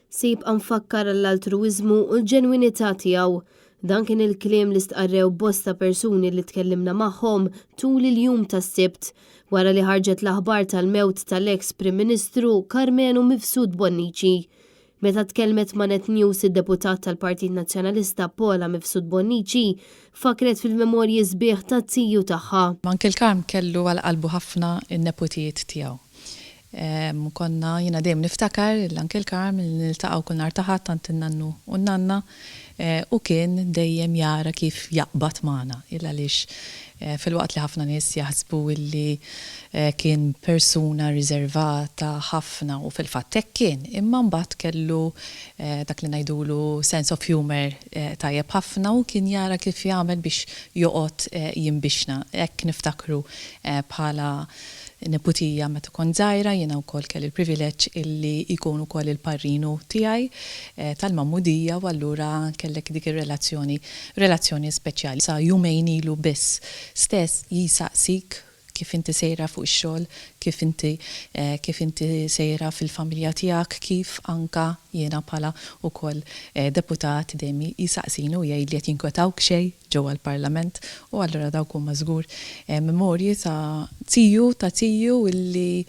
se jibqa' mfakkar għall-altruwiżmu u l-ġenwinità tiegħu. Dan kien il-kliem li stqarrew bosta persuni li tkellimna magħhom tul il-jum tas-Sibt, wara li ħarġet l-aħbar tal-mewt tal-eks Prim Ministru Karmenu Mifsud Bonnici. Meta tkellmet ma' Net News id-Deputat tal-Partit Nazzjonalista Paula Mifsud Bonnici fakkret fil-memorji sbieħ taz-ziju tagħha. Uncle Karm kellu għal qalbu ħafna n-neputijiet tiegħu. Konna, jiena dejjem niftakar lil Uncle Karm li niltaqgħu kull nhar ta' Ħadd għand in-nannu u n-nanna u kien dejjem jara kif jaqbad magħna il għaliex filwaqt li ħafna nies jaħsbu illi kien persuna riservata ħafna u fil-fatt hekk kien imma mbagħad kellu dak li ngħidulu sense of humour tajjeb ħafna u kien jara kif jagħmel biex joqgħod jinbixna. Hekk niftakru bħala neputija meta kont żgħira, jiena wkoll kelli l-privileġġ illi jkun ukoll il-parrinu tiegħi tal-magħmudija u allura kellek dik ir-relazzjoni, relazzjoni speċjali. Sa jumejn ilu biss stess jisaqsik kif inti sejra fuq ix-xogħol, kif inti kif inti sejra fil-familja tiegħek, kif anka jiena bħala wkoll deputat dejjem jisaqsini u jgħidli qed jinkwetawk xejn? ġewwa l-Parlament u allura dawk huma żgur memorji ta' ziju ta' ziju illi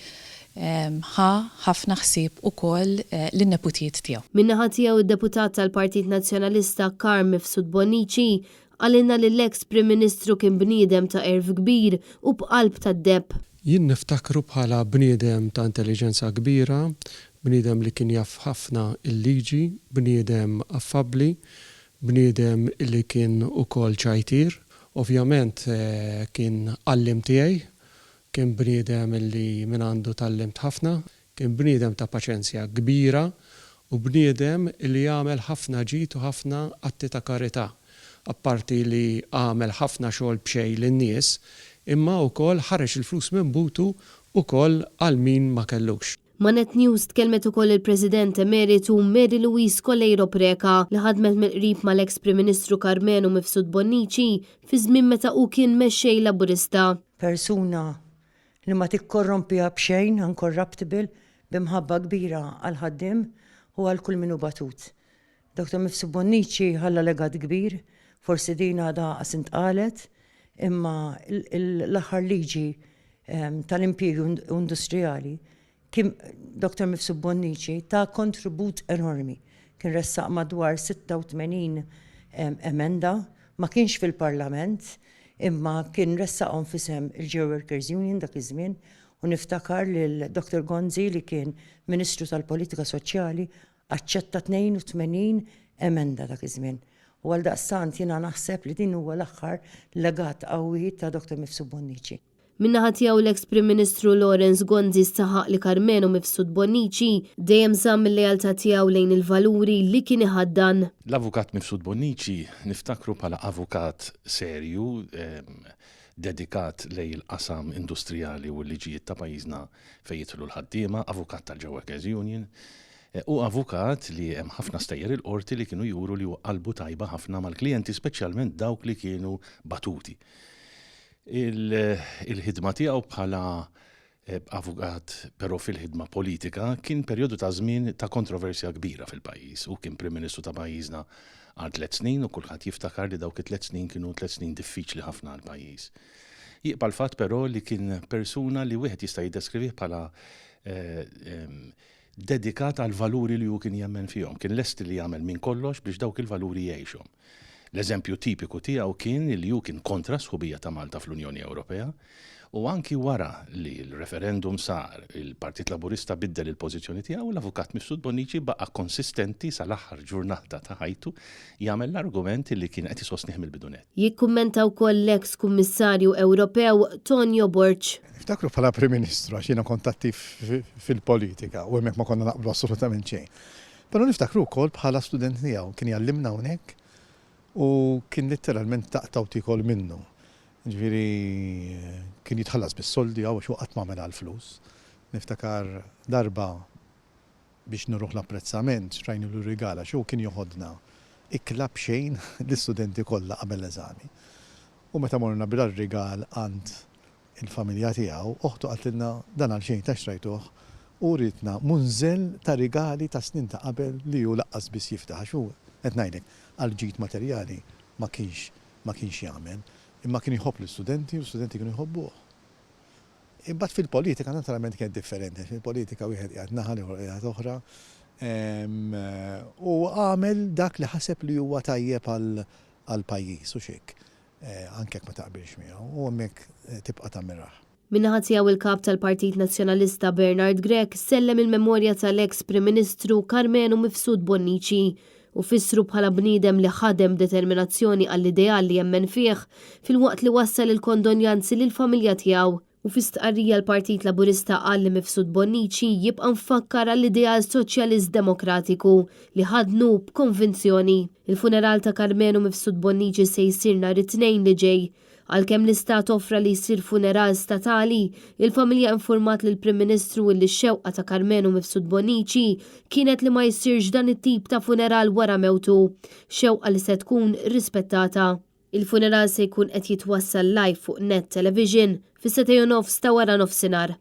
ħa ħafna ħsieb ukoll lin-neputijiet tiegħu. Min-naħa tiegħu d-Deputat tal-Partit Nazzjonalista Carm Mifsud Bonnici qalilna li l-eks Prim Ministru kien bniedem ta' għerf kbir u b'qalb tad-deheb. Jien niftakru bħala bniedem ta' intelliġenza kbira, bniedem li kien jaf ħafna l-liġi, bniedem affabbli, Bniedem li kien ukoll ċajtier. Ovvjament kien għalliem tiegħi. Kien bniedem li mingħandu tgħallimt ħafna. Kien bniedem ta' paċenzja kbira u bniedem li għamel ħafna ġid u ħafna atti ta' karità. Apparti li għamel ħafna xogħol b'xejn lin-nies, imma wkoll ħareġ il-flus minn butu wkoll għal min ma kellux. Ma' Net News tkellmet ukoll il-President Emeritu Mary Louise Coleiro Preca li ħadmet mill-qrib mal-eks Prim Ministru Karmenu Mifsud Bonnici fi żmien meta hu kien Mexxej Laburista. Persuna li ma tikkorrompiha b'xejn, uncorruptible, b'imħabba kbira għall-ħaddiem u għal kull min hu batut. Dottor Mifsud Bonnici ħalla legat kbir, forsi din għadha qas intqalet, imma l-aħħar liġi tal-impjiegi industrijali kien Dottor Mifsud Bonnici ta kontribut enormi. Kien ressaq madwar 86 emenda, ma kienx fil-Parlament, imma kien ressaqhom f'isem il-Ġew Workers Union dak iż-żmien u niftakar lil Dottor Gonzi li kien Ministru tal-Politika Soċjali Aċċetta 82 emenda dak iż-żmien. U għaldaqstant jiena naħseb li din huwa l-aħħar legat qawwi ta' Dottor Mifsud Bonnici. Min-naħa tiegħu l-eks Prim Ministru Lawrence Gonzi saħaq li Karmenu Mifsud Bonnici dejjem żamm il-lealtà tiegħu lejn il-valuri li kien iħaddan. L-Avukat Mifsud Bonnici niftakru bħala avukat serju, dedikat lejn il-qasam industrijali u l-liġijiet ta' pajjiżna fejn jidħlu l-ħaddiema, avukat tal-Ġew Workers Union. Hu avukat li hemm ħafna stejjer il-qorti li kienu juru li hu qalbu tajba ħafna mal-klijenti speċjalment dawk li kienu batuti. Il-ħidma tiegħu bħala avukat però fil-ħidma politika kien perjodu ta' żmien ta' kontroversja kbira fil-pajjiż. Hu kien Prim Ministru ta' pajjiżna għal tliet snin u kulħadd jiftakar li dawk it-tliet snin kienu tliet snin diffiċli ħafna għall-pajjiż. Jibqa' l-fatt però li kien persuna li wieħed jista' jiddeskrivih bħala dedikat għall-valuri li hu kien jemmen fihom. Kien lest li jagħmel minn kollox biex dawk il-valuri jgħixhom. L-eżempju tipiku tiegħu kien li hu kien kontra s-sħubija ta' Malta fl-Unjoni Ewropea u anki wara li l-referendum sar, il-Partit Laburista biddel il-pożizzjoni tiegħu, l-Avukat Mifsud Bonnici baqa' konsistenti sal-aħħar ġurnata ta' ħajtu jagħmel l-argument li kien qed isostnih mill-bidu nett. Jikkummenta wkoll l-eks Kummissarju Ewropew Tonio Borg. Niftakru bħala Prim Ministru għax jiena kont attiv fil-politika u hemmhekk ma konna naqblu assolutament xejn. Però niftakru wkoll bħala student tiegħu, kien jgħallimna hawnhekk u kien litteralment taqta' u tiekol minnu. Jiġifieri kien jitħallas bis-soldi hawn għax hu qatt m'għamel għall-flus. Niftakar darba biex nuruh l-apprezzament xtrajnilu rigal għax hu kien joħodna ikla b'xejn lis-studenti kollha qabel l-eżami. U meta morna b'dar-rigal għand il-familja tiegħu, oħtu qaltilna dan għal xejn ta' xtrajtuh? U wrietna munżell ta' rigali ta' snin ta' qabel li hu laqqas biss jiftaħ għax hu, qed ngħidlek, għal ġid materjali ma kienx ma kienx jagħmel. Imma kien jħobb l-istudenti u l-istudenti kienu jħobbuh. Imbagħad fil-politika naturalment kienet differenti għax fil-politika wieħed qiegħed naħa l-ieħor qiegħed oħra. U għamel dak li ħaseb li huwa tajjeb għall-pajjiż u x'hekk. Anke jekk ma taqbilx miegħu u hemmhekk tibqa' tagħmirah. Min-naħa tiegħu il-Kap tal-Partit Nazzjonalista Bernard Grech sellem il-memorja tal-eks Prim Ministru Karmenu Mifsud Bonnici u fissru bħala bniedem li ħadem b'determinazzjoni għall-ideal li jemmen fih filwaqt li wassal il-kondoljanzi lill-familja tiegħu. U fi stqarrija l-Partit Laburista qal li Mifsud Bonnici jibqa' mfakkar għall-ideal Soċjalist Demokratiku li ħaddnu b'konvinzjoni. Il-funeral ta' Karmenu Mifsud Bonnici se jsir nhar it-Tnejn li ġej. Għalkemm l-Istat offra li jsir funeral statali, il-familja infurmat lill-Prim Ministru illi x-xewqa ta' Karmenu Mifsud Bonnici kienet li ma jsirx dan it-tip ta' funeral wara mewtu, xewqa li se tkun rispettata. Il-funeral se jkun qed jitwassal live fuq Net Television fis-9:30 ta' waranofsinhar.